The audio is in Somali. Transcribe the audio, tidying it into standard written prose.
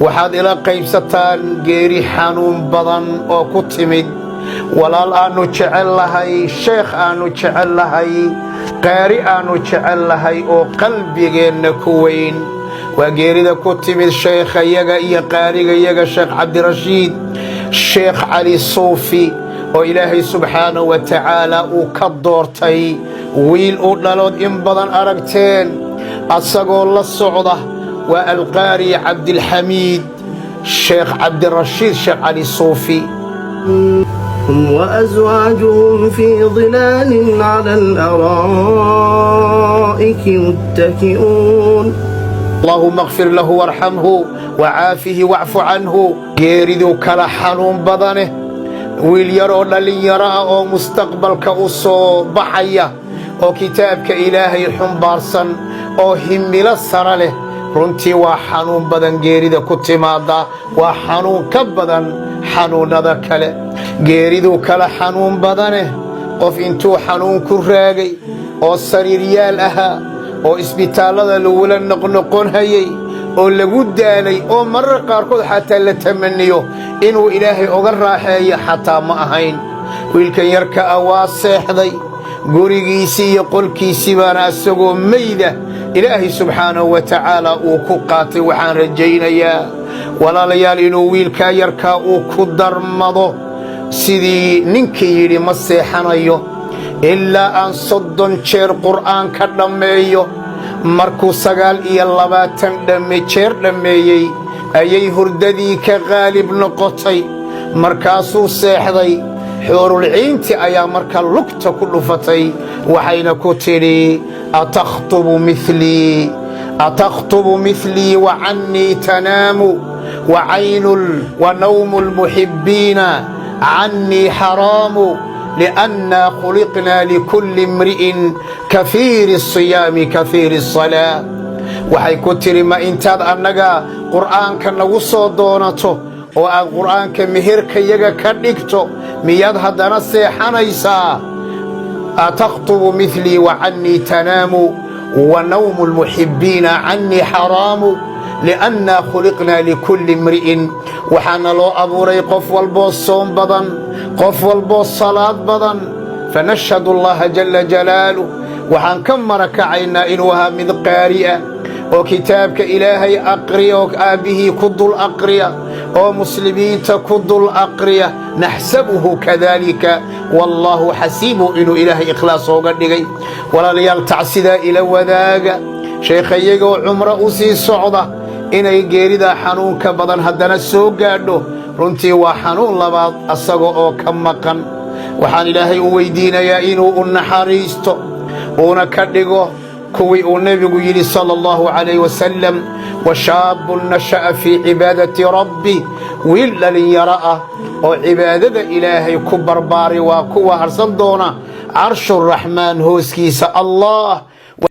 Waxaad ila qaybsataan geeri xanuun badan oo ku timid walaal aannu jecel lahay, sheekh aannu jecel lahay, qaari aannu jecel lahay oo qalbigeenna ku weyn. Waa geerida ku timid sheekhayaga iyo qaarigayaga, Sheekh Cabdirashiid Sheekh Cali Suufi, oo Ilaahay subxaanahu wa tacaala uu ka doortay wiil uu dhalood in badan aragteen asagoo la socda. Waa Alqaari Cabdilxamiid Sheekh Cabdirashiid Sheekh Cali Suufi. هم وأزواجهم في ظلال على الأرائك متكئون. اللهم اغفر له وارحمه وعافه واعف عنه. Geeriduu kala xanuun badane! Wiil yaroo dhallinyaro ah oo mustaqbalka u soo baxaya oo kitaabka Ilaahay xumbaarsan oo himilo sare leh, runtii waa xanuun badan. Geerida ku timaadda waa xanuun ka badan xanuunnada kale. Geeriduu kala xanuun badane! Qof intuu xanuun ku raagay oo sariiryaal ahaa oo isbitaallada lagula noqnoqonhayay oo lagu daalay oo marar qaarkood xataa la tamaniyo inuu Ilaahay oga raaxeeyo xataa ma ahayn. Wiilkan yarka ah waa seexday, gurigiisii iyo qolkiisii baana isagoo meyda Ilaahay subxaanahu wa tacaala uu ku qaatay. Waxaan rajaynayaa, walaalayaal, inuu wiilkaa yarkaa uu ku darmado sidii ninkii yidhi: "Ma seexanayo ilaa aan 30 jeer Qur'aan ka dhammeeyo." Markuu 29 dhamme jeer dhammeeyey ayay hurdadii ka qaalib noqotay, markaasuu seexday. Xuurulciinti ayaa marka lugta ku dhufatay, waxayna ku tidhi: "أتخطب مثلي؟ أتخطب مثلي وعني تنام؟ وعين ونوم المحبين عني حرام، لأنا خلقنا لكل امرئ كثير الصيام كثير الصلاة." Waxay ku tidhi: "Ma intaad annaga Qur'aanka nagu soo doonato oo aad Qur'aanka meherkayaga ka dhigto miyaad haddana seexanaysaa? أتخطب مثلي وعني تنام، ونوم المحبين عني حرام، لأنا خلقنا لكل امرئ." Waxaana loo abuuray qof walboo soom badan, qof walboo salaad badan. فنشهد الله جل جلاله, waxaan ka marakacaynaa inuu ahaa mid qaari'a oo kitaabka Ilaahay aqriya oo aabbihii ku dul aqriya oo muslimiinta ku dul aqriya. نحسبه كذلك والله حسيبه, inuu Ilaahay ikhlaas ooga dhigay. Walaalayaal, tacsidaa ila wadaaga. Sheekhayagoo cumro u sii socda inay geerida xanuunka badan haddana soo gaadho, runtii waa xanuun labaad asaga oo ka maqan. Waxaan Ilaahay u weyddiinayaa inuu u naxariisto, uuna ka dhigo kuwii uu Nebigu yidhi صلى الله عليه وسلم: وشاب نشأ في عبادة ربه. Wiil dhalinyaro ah oo cibaadada Ilaahay ku barbaaray waa kuwa harsan doona Carshuraxmaan hooskiisa. Allah.